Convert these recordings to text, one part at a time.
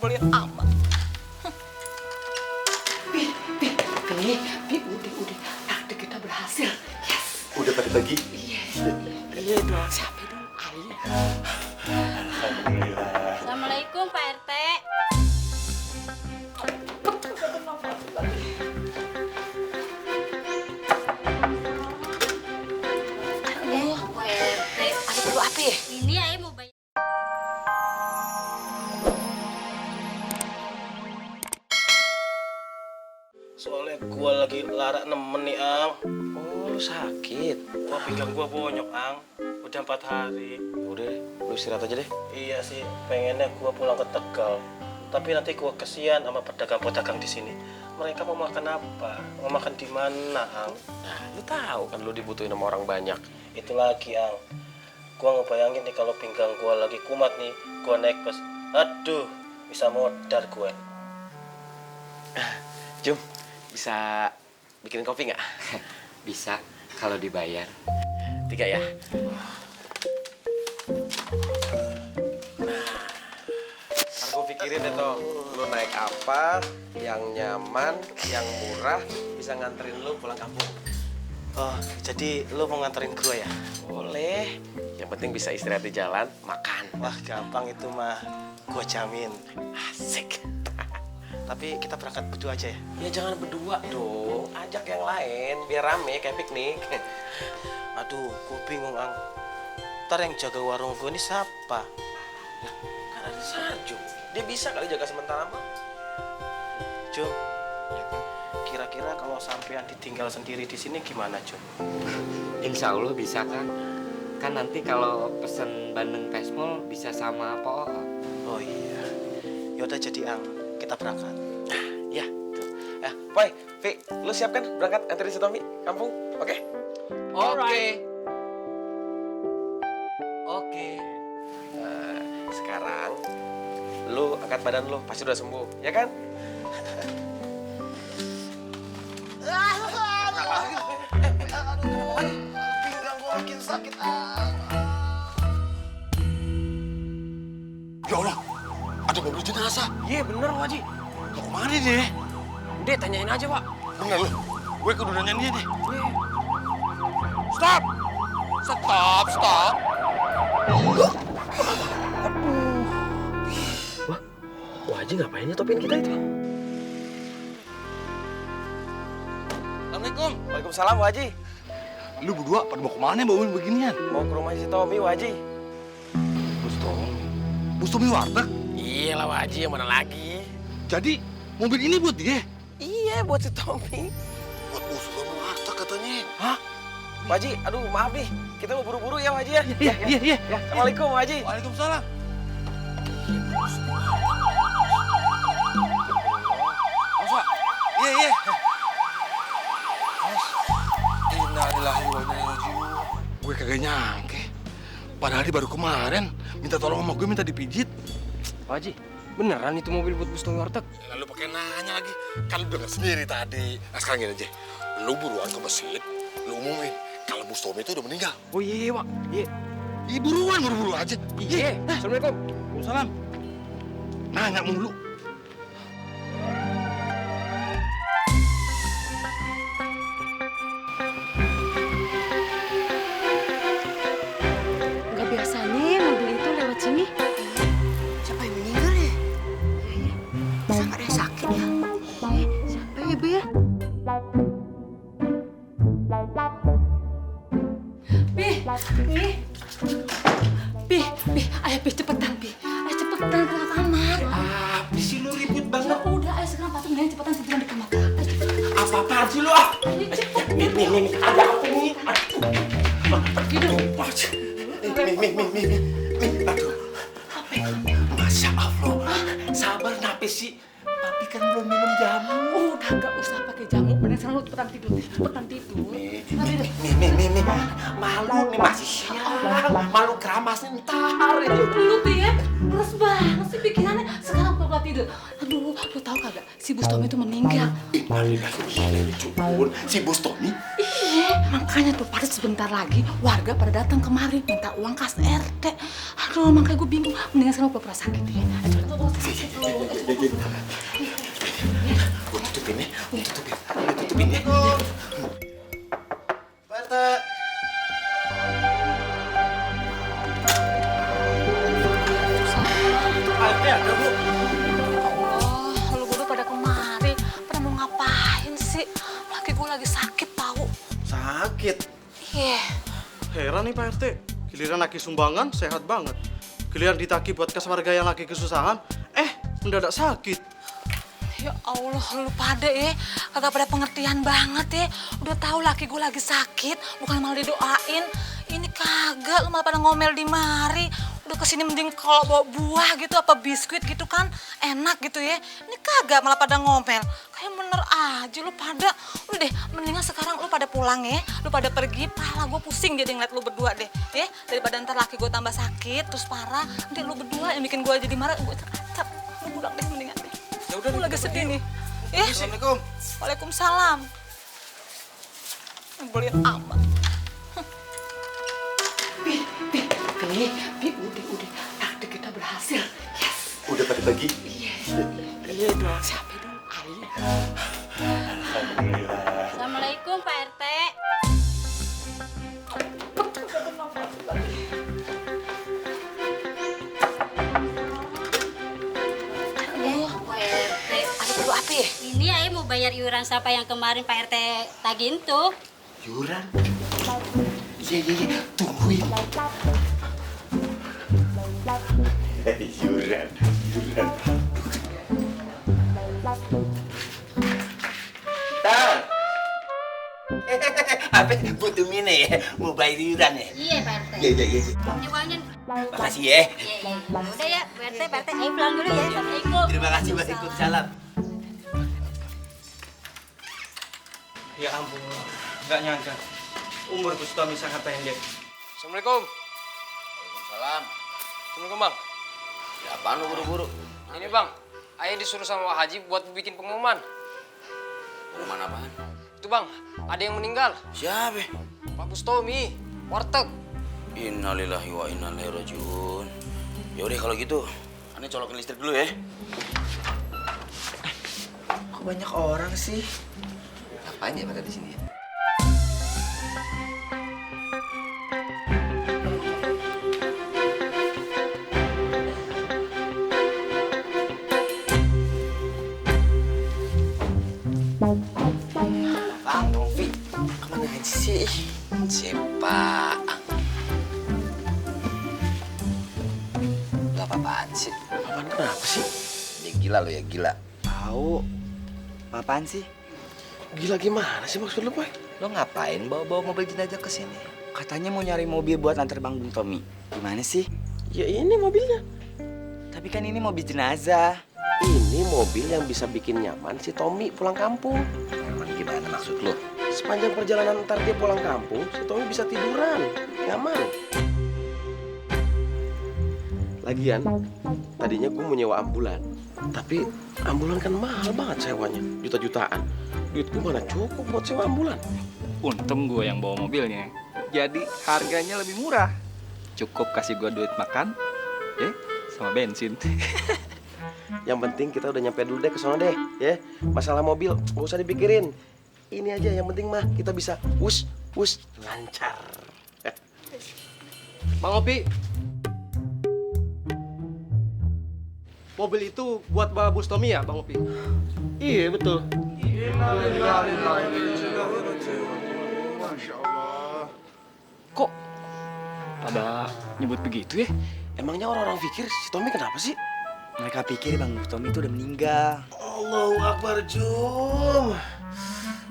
nyebelin amat. Pi, udah. Taktik kita berhasil. Yes. Udah pada pagi? Iya dong. Siapa dong? Ayah. Alhamdulillah. Assalamualaikum Pak RT. Aduh, Pak RT. Ada perlu apa ya? Ini ayah mau bayar. Soalnya gua lagi lara nemen nih, Ang. Oh, lu sakit. Wah, pinggang gua bonyok, Ang. Udah 4 hari. Udah deh, lu istirahat aja deh. Iya sih, pengennya gua pulang ke Tegal. Tapi nanti gua kesian sama pedagang-pedagang di sini. Mereka mau makan apa? Mau makan di mana, Ang? Nah, lu tahu kan lu dibutuhin sama orang banyak. Itu lagi, Ang. Gua ngebayangin nih kalau pinggang gua lagi kumat nih, gua naik bus. Aduh, bisa modar gua. Jum, bisa bikin kopi nggak? Bisa kalau dibayar. 3 ya. Ntar gue pikirin deh toh, lu naik apa yang nyaman, yang murah, bisa nganterin lu pulang kampung. Oh, jadi lu mau nganterin gua ya? Boleh. Yang penting bisa istirahat di jalan, makan. Wah, gampang itu mah. Gua jamin. Asik. Tapi kita berangkat berdua aja ya? Ya jangan berdua dong, ajak yang lain biar rame kayak piknik. Aduh, gua bingung, Ang. Ntar yang jaga warung gua ini siapa? Kan ada Sarjo, dia bisa kali jaga sementara mah. Jum, kira-kira kalau sampean ditinggal sendiri di sini gimana, Jum? Insya Allah bisa kan. Kan nanti kalau pesen bandeng pesmol bisa sama Po. Oh iya. Yaudah jadi, Ang. Kita berangkat. Ya, tuh. Boy, Vi, lu siap kan berangkat anterin si Tommy kampung? Oke? Oke. Nah, sekarang lu angkat badan lu, pasti udah sembuh, ya kan? Pinggang gua makin sakit, Ya Allah, ada mobil jenazah. Iya bener, Waji. Mau kemana deh? Udah tanyain aja, Pak. Bener lu, gue kudu nanyain dia deh. Stop! Stop! Wah, Waji ngapain nyetopin kita itu? Assalamualaikum. Waalaikumsalam, Waji. Lu berdua pada mau kemana bawa beginian? Mau ke rumah si Tommy, Waji. Bustomi warteg. Iya lah, Waji, yang mana lagi? Jadi mobil ini buat dia? Iya, buat si Tommy. Buat Bustomi warteg katanya. Hah? Waji, aduh maaf nih, kita mau buru-buru ya Waji ya. Iya. Assalamualaikum Waji. Waalaikumsalam. Masa? Iya. Mas, innalillahi wa inna ilaihi raji'un. Gue kagak nyangke. Padahal dia baru kemarin minta tolong sama gue minta dipijit. Waji, beneran itu mobil buat Bustomi warteg? Lalu pakai nanya lagi. Kan lu dengar sendiri tadi. Nah sekarang gini aja. Lu buruan ke masjid, lu umumin kalau Bustomi itu udah meninggal. Oh iya, Pak. Iya. Ih buruan, buru-buru aja. Iya. Assalamualaikum. Waalaikumsalam. Nanya mulu. Nggak biasanya mobil itu lewat sini. Siapa yang meninggal ya? Masa nggak ada yang sakit ya? Siapa ya, Bu ya? Pi, ayo Pi cepetan Pi. Ayo cepetan ke kamar. Apa sih lu ribut banget? Ya udah, ayo sekarang Patung mendingan cepetan tiduran di kamar. Ayo cepetan. Apa-apaan sih lu ah? Ayo cepet. Nih, ada apa nih? Aduh. Masya Allah. Sabar nape sih? Papi kan belum minum jamu. Udah nggak usah pakai jamu. Mending sekarang lu cepetan tidur. Cepetan tidur. Nih. Malu nih masih siang. Malu keramas nih ntar. Lu Pi ya, terus banget sih pikirannya. Sekarang papa tidur. Aduh, lu tahu kagak? Si Bustomi itu meninggal. Innalillahi wa inna ilaihi raji'un. Si Bustomi? Iya, Makanya tuh pada sebentar lagi warga pada datang kemari minta uang kas RT. Aduh, makanya gue bingung. Mendingan sekarang pura-pura sakit ya. Gue tutupin ya. Gue tutupin ya. Pak RT. Pak RT ada, Bu. Oh, lu berdua pada kemari. Pada mau ngapain sih? Laki gue lagi sakit tau. Sakit. Iya. Heran nih Pak RT, giliran lagi sumbangan sehat banget. Giliran ditagi buat kas warga yang lagi kesusahan, mendadak sakit. Ya Allah, lu pada ya, kagak pada pengertian banget ya. Udah tahu laki gue lagi sakit, bukan malah didoain. Ini kagak, lu malah pada ngomel di mari. Udah kesini mending kalau bawa buah gitu, apa biskuit gitu kan, enak gitu ya. Ini kagak, malah pada ngomel. Kayak bener aja lu pada. Udah deh, mendingan sekarang lu pada pulang ya. Lu pada pergi, pala gue pusing jadi ngeliat lu berdua deh. Ya, daripada ntar laki gue tambah sakit, terus parah. Nanti lu berdua yang bikin gue jadi marah, gue terkacap. Lu pulang deh mendingan deh. Ya udah, Lu lagi sedih nih. Ya. Assalamualaikum. Waalaikumsalam. Nyebelin amat. Bi, udah. Taktik kita berhasil. Yes. Udah pada bagi. Iya dong. Siapa dong? Ayo. Assalamualaikum Pak RT. Pak RT. Ada perlu apa ya? Ini ayah mau bayar iuran siapa yang kemarin Pak RT tagihin tuh. Yuran. Iya. Tungguin. Yuran. Tar. Apa butuh mine ya? Mau bayar iuran ya? Iya Pak RT. Iya. Ini uangnya. Makasih ya. Iya. Udah ya Pak RT, ayo pulang dulu ya. Assalamualaikum. Terima kasih Waalaikumsalam. Ya ampun, nggak nyangka. Umur Bustami sangat pendek. Assalamualaikum. Waalaikumsalam. Assalamualaikum, Bang. Ya apaan lu buru-buru? Ini, Bang. Ayah disuruh sama Pak Haji buat bikin pengumuman. Pengumuman apaan? Itu, Bang. Ada yang meninggal. Siapa? Pak Bustomi. Warteg. Innalillahi wa inna ilaihi rajiun. Ya udah kalau gitu, aneh colokin listrik dulu ya. Kok banyak orang sih? Ngapain ya pada di sini? Bang Novi, kemana aja sih? Cepak. Gak apa-apaan sih. Apaan kenapa sih? Ya gila lo ya, gila. Tahu. Apaan sih? Gila gimana sih maksud lu, Pak? Lo ngapain bawa-bawa mobil jenazah ke sini? Katanya mau nyari mobil buat antar Bang Bung Tommy. Gimana sih? Ya ini mobilnya. Tapi kan ini mobil jenazah. Ini mobil yang bisa bikin nyaman si Tommy pulang kampung. Emang gimana maksud lo? Sepanjang perjalanan ntar dia pulang kampung, si Tommy bisa tiduran, nyaman. Lagian, tadinya gue mau nyewa ambulan. Tapi ambulan kan mahal banget sewanya, juta-jutaan. Duit gue mana cukup buat sewa ambulan. Untung gue yang bawa mobilnya. Jadi harganya lebih murah. Cukup kasih gue duit makan, ya, sama bensin. Yang penting kita udah nyampe dulu deh ke sono deh, ya. Masalah mobil gak usah dipikirin. Ini aja yang penting mah kita bisa wus lancar. Bang Opi. Mobil itu buat Mbak Bustomi ya, Bang Opi? Iya betul. Kok pada nyebut begitu ya? Emangnya orang-orang pikir si Tommy kenapa sih? Mereka pikir Bang Tommy itu udah meninggal. Allahu Akbar, Jum.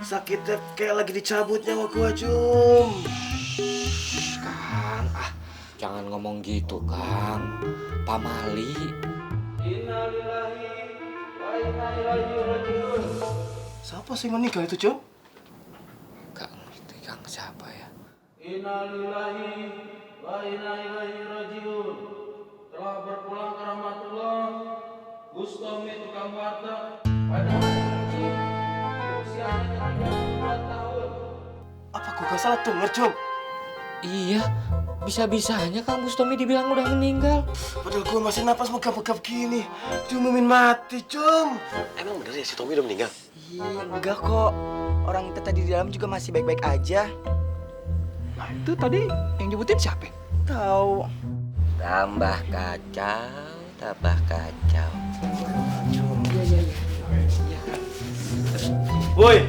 Sakitnya kayak lagi dicabut nyawa gua, Jum. Kang, jangan ngomong gitu, Kang. Pamali. Siapa sih meninggal itu, Jum? Gak ngerti, Kang, siapa ya? Innalillahi wa inna ilaihi rajiun. Telah berpulang ke rahmatullah Bustomi tukang warteg pada hari ini usianya 32 tahun. Apa Gue gak salah denger, Jom. Iya, bisa-bisanya Kang Bustomi dibilang udah meninggal. Padahal gue masih napas megap-megap gini. Diumumin mati, Jom. Emang bener ya si Tommy udah meninggal? Iya, enggak kok. Orang kita tadi di dalam juga masih baik-baik aja. Nah itu tadi yang nyebutin siapa? Tahu. Tambah kacau, tambah kacau. Woi,